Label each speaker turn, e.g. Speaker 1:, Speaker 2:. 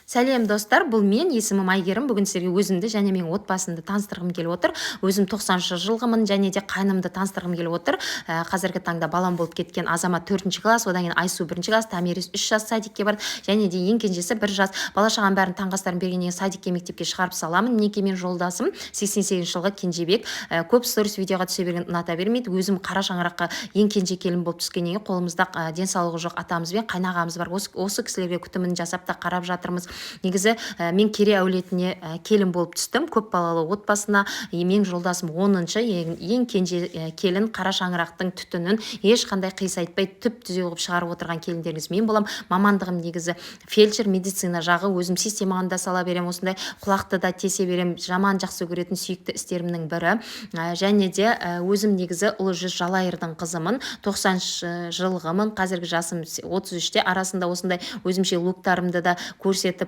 Speaker 1: Сәлем, достар! Бұл мен, есімім Әйгерім. Бүгін сіздерге өзімді және менің отбасымды таныстырғым келіп отыр. Өзім 90-жылғымын және де қайнымды таныстырғым келіп отыр. Қазіргі таңда балам болып кеткен Азамат төртінші класс, одан кейін Айсу бірінші класс, Томирис 3 жас, садикке барды және де ең кенжесі 1 жас. Бала шағаның бәрін таңғы астарын бергеннен кейін садикке, мектепке шығарып саламын. Мінекей, менің жолдасым 88-жылғы Кенжебек. Көп сторис, видеоға түсе берген ұната бермейді. Өзім қара шаңыраққа ең кенже келін болып түскеннен кейін қолымызда денсаулығы жоқ атамыз бен қайнағамыз бар. Осы кісілерге күтімін жасап та қарап жатырмыз. Негізі мен Керей әулетіне келін болып түстім, көп балалы отбасына. И менің жолдасым 10-шы, ең кенже келін. Қара шаңырақтың түтінін ешқандай қисайтпай, түп түзу қылып шығарып отырған келіндеріңіз мен боламын. Мамандығым негізі фельдшер, медицина жағы. Өзім системаны да сала беремін, осындай құлақты да тесе беремін. Жаман жақсы көретін сүйікті істерімнің бірі. Және де өзім негізі Ұлы жүз Жалайырдың қызымын, 90-жылғымын, қазіргі жасым 33-те. Арасында осындай өзімше луктарымды да көрсетіп